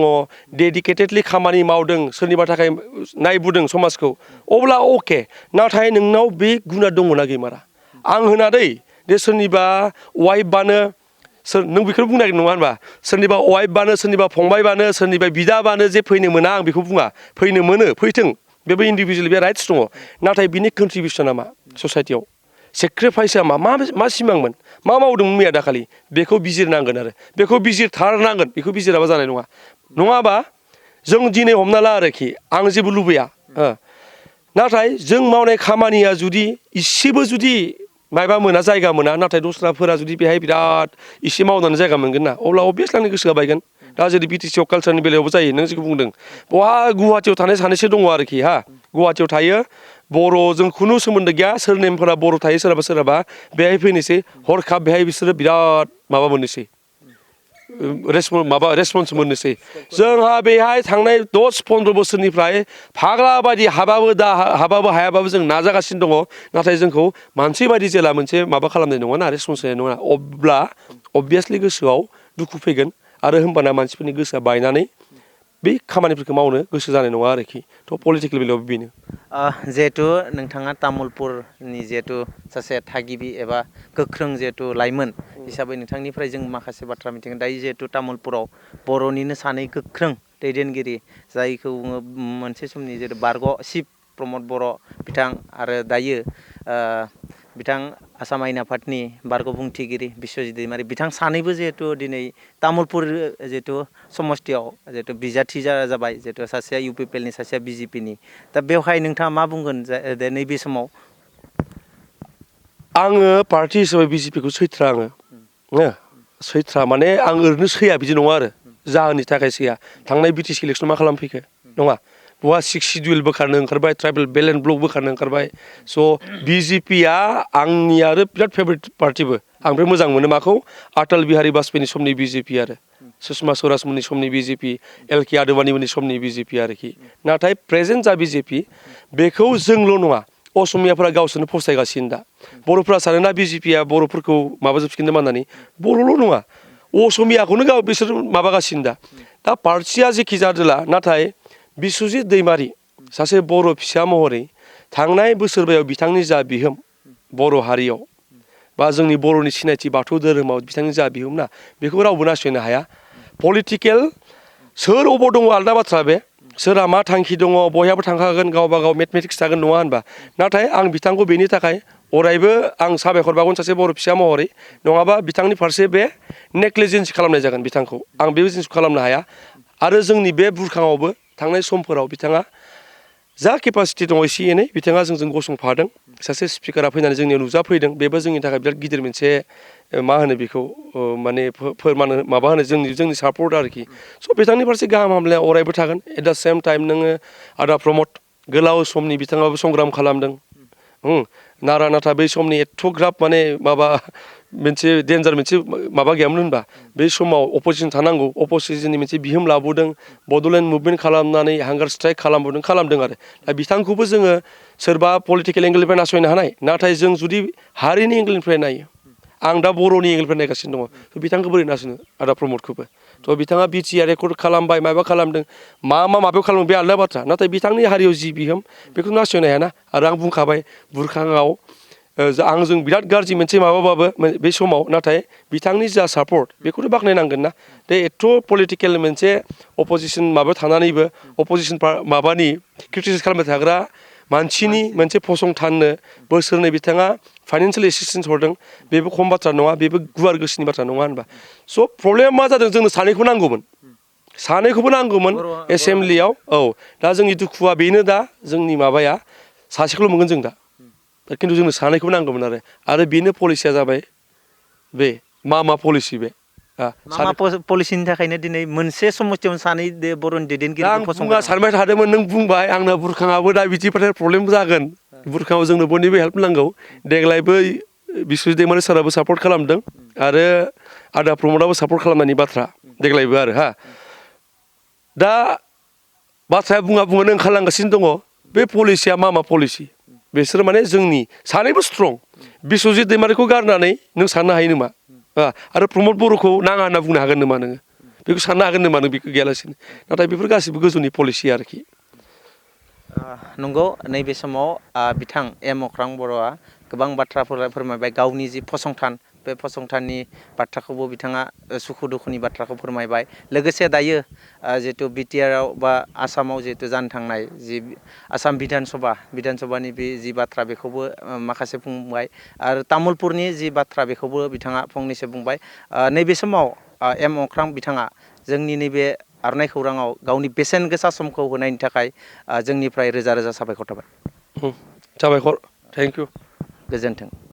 डेडिकेटेडलि खामानि मावदों सोरनिबा थाखाय नायबोदों समाजखौ अब्ला अके नाथाय नोंनाव बे गुना दङना गैमारा आं होना दे सोरनिबा वाइफबानो नों बेखौनो बुंनो नागिर नङा होनबा सोरनिबा वाइफबानो सोरनिबा फंबायबानो सोरनिबा बिदाबानो जे फैनो मोना आं बेखौ बुङा फैनो मोनो फैथों बेबो इन्डिभिजुवेल बे राइट्स दङ नाथाय बिनि कन्ट्रिबिउसना मा ससाइटियाव सेक्रिफाइसआ मा सिमांमोन मा मावदोंमोन मैया दाखालि बेखौ बिजिरनांगोन आरो बेखौ बिजिरथारनांगोन बेखौ बिजिराबा जानाय नङा नङाबा जों दिनै हमना ला आरोखि आं जेबो लुबैया नाथाय जों मावनाय खामानिया जुदि इसेबो जुदि मायबा मोना जायगा मोना नाथाय दस्राफोरा जुदि बेहाय बिराद इसे मावनानै जायगा मोनगोन ना अब्ला अभियासलि आंनि गोसोआ बायगोन दा जेरै बिटिसिआव कालचारनि बेलायावबो जायो नों जेखौ बुंदों बहा गुवाहाटियाव थानाय सानैसो दङ आरोखि गुवाहाटियाव थायो बर'जों खुनु सोमोन्दो गैया सोरनेमफोरा बर' थायो सोरहाबा बेहाय फैनोसै हरखाब बेहाय बिसोरो बिराद माबा मोननोसै रेसपन्स मोननोसै जोंहा बेहाय थांनाय 10-15 बोसोरनिफ्राय फाग्ला बायदि हाबाबो हायाबाबो जों नाजागासिनो दङ नाथाय जोंखौ मानसि बायदि जेला मोनसे माबा खालामनाय नङा रेसपन्स होनाय नङा अब्ला अबभियासलि गोसोआव दुखु फैगोन आरो होमबाना मानसिफोरनि गोसोआ बायनानै बे खामानिफोरखौ मावनो गोसो जानाय नङा आरोखि थ' पलिटिकेल बेलायाव बेनो जिहेतु नोंथाङा तामुलपुरनि जिहेतु सासे थागिबि एबा गोख्रों जिहेतु लाइमोन हिसाबै नोंथांनिफ्राय जों माखासे बाथ्रा मिथिगोन दायो जिहेतु तामुलपुराव बर'निनो सानै गोख्रों दैदेनगिरि जायखौ बुङो मोनसे समनि जिहेतु बारग' शिब प्रमद बर' बिथां आरो दायो बिथां आसाम आयेन आफादनि बारग' बुंथिगिरि बिश्वजित दैमारि बिथां सानैबो जिहेतु दिनै तामुलपुर जिहेतु समस्तियाव जिहेतु बिजाथि जाबाय जिहेतु सासेया UPPL नि सासेया BJP नि दा बेवहाय नोंथाङा मा बुंगोन नैबे समाव आङो पार्टी हिसाबै BJP खौ सैथ्रा आङो सैथ्रा माने आं ओरैनो सैया बिदि नङा आरो जाहोननि थाखाय सैया थांनाय BTC इलेक्सन मा खालामफैखो नङा बहा 6 शिडिउल बोखारनो ओंखारबाय ट्राइबेल बेल एन्ड ब्लक बोखारनो ओंखारबाय स' BJP आ आंनि आरो बिराद फेभरेट पार्टिबो आं ओमफ्राय मोजां मोनो माखौ अटल बिहारी वाजपेयीनि समनि BJP आरो सुषमा स्वराज मोननि समनि BJP LK आडवाणी मोननि समनि BJP आरोखि नाथाय प्रेजेन्ट जा BJP बेखौ जोंल' नङा असमियाफोरा गावसोरनो फस्थायगासिनो दा बर'फोरा सानोना BJP आ बर'फोरखौ माबाजोबसिगोन होननानै बर'ल' नङा असमियाखौनो गाव बिसोर माबागासिनो दा पार्टिया जेखि जादोला नाथाय बिश्वजित दैमारि सासे बर' फिसा महरै थांनाय बोसोरबायाव बिथांनि जा बिहोम बर' हारियाव बा जोंनि बर'नि सिनायथि बाथौ धोरोमाव बिथांनि जा बिहोम ना बेखौ रावबो नासयनो हाया पलिटिकेल सोर अबाव दङ आलदा बाथ्रा बे सोरहा मा थांखि दङ बयहाबो थांखागोन गावबा गाव मेथमेटिक्स थागोन नङा होनबा नाथाय आं बिथांखौ बेनि थाखाय अरायबो आं साबायखर बावगोन सासे बर' फिसा महरै नङाबा बिथांनि फारसे बे नेग्लिजेन्स खालामनाय जागोन बिथांखौ आं बे जिनिसखौ खालामनो हाया आरो जोंनि बे बुरखाङावबो थांनाय समफोराव बिथाङा जा केपासिटि दङ एसे एनै बिथाङा जोंजों गसंफादों सासे स्पिकारा फैनानै जोंनियाव नुजाफैदों बेबो जोंनि थाखाय बिराद गिदिर मोनसे मा होनो बेखौ माने फोरमान माबा होनो जोंनि सापर्ट आरोखि स' बिथांनि फारसे गाहाम हामलायनाय अरायबो थागोन एट दा सेम टाइम नोङो आदा प्रमद गोलाव समनि बिथाङाबो संग्राम खालामदों नारा नाथा बै समनि एथ'ग्राब माने माबा मोनसे डेन्जार मोनसे माबा गैयामोन होनबा बे समाव अपजिसन थानांगौ अपजिसननि मोनसे बिहोम लाबोदों बड'लेण्ड मुभमेन्ट खालामनानै हांगार स्ट्राइक खालामदों आरो दा बिथांखौबो जोङो सोरबा पलिटिकेल एंगेलनिफ्राय नासयनो हानाय नाथाय जों जुदि हारिनि एंगेलनिफ्राय नायो आं दा बर'नि एंगेलनिफ्राय नायगासिनो दङ बिथांखौ बोरै नासयनो आदा प्रमदखौबो थ' बिथाङा BTR रेकर्ड खालामबाय माबा खालामदों माबायाव खालामदों बे आलदा बाथ्रा नाथाय बिथांनि हारियाव जि बिहोम बेखौ नासयनो हायाना आरो आं बुंखाबाय बुरखाङाव आंजों बिराद गाज्रि मोनसे माबाबाबो बे समाव नाथाय बिथांनि जा सापर्ट बेखौथ' बाख्नायनांगोन ना दे एथ' पलिटिकेल मोनसे अपजिसन माबायाव थानानैबो अपजिसन माबानि क्रिटिसाइज खालामबाय थाग्रा मानसिनि मोनसे फसंथाननो बोसोरनै बिथाङा फाइनान्सियेल एसिस्टेन्स हरदों बेबो खम बाथ्रा नङा बेबो गुवार गोसोनि बाथ्रा नङा होनबा स' प्रब्लेमा मा जादों जोंनो सानैखौबो नांगौमोन एसेमब्लियाव दा जोंनि दुखुआ बेनो दा जोंनि माबाया सासेखौल' मोनगोन जों दा खिन्थु जोंनो सानैखौबो नांगौमोन आरो बेनो पलिसिया जाबाय बे मा पलिसि बे पलिसिनि थाखायनो दिनै मोनसे समस्तियावनो सानै बर'नि दैदेनगिरिखौ फसंबाय आं सानबाय थादोंमोन नों बुंबाय आंना बुरखाङाबो दा बिदिबाथाय प्रब्लेम जागोन बुरखाङाव जोंनो बयनिबो हेल्प नांगौ देग्लायबो बिश्वजित दैमारि साराबो सापर्ट खालामदों आरो आदा प्रमदाबो सापर्ट खालामनायनि बाथ्रा देग्लायबो आरो दा बाथ्राया बुङानो ओंखारलांगासिनो दङ बे पलिसिया मा पलिसि बिसोर माने जोंनि सानैबो स्ट्रं बिश्वजित दैमारिखौ गारनानै नों साननो हायो नामा आरो प्रमद बर'खौ नाङा होनना बुंनो हागोन नामा नोङो बेखौ साननो हागोन नामा नों बेखौ गैयालासिनो नाथाय बेफोर गासिबो गोजौनि पलिसि आरोखि नंगौ नैबे समाव बिथां अख्रां बर'आ गोबां बाथ्राफोर फोरमायबाय गावनि जि फसंथान बे फसंथाननि बाथ्राखौबो बिथाङा सुखु दुखुनि बाथ्राखौ फोरमायबाय लोगोसे दायो जिहेतु BTR बा आसामाव जिहेतु जानो थांनाय जि आसाम बिधान सभानि बे जि बाथ्रा बेखौबो माखासे बुंबाय आरो तामुलपुरनि जि बाथ्रा बेखौबो बिथाङा फंनैसो बुंबाय नैबे समाव अख्रां बिथाङा जोंनि नैबे आर'नाइ खौराङाव गावनि बेसेन गोसा समखौ होनायनि थाखाय जोंनिफ्राय रोजा रोजा साबायखर थाबाय साबायखर थेंक इउ गोजोन्थों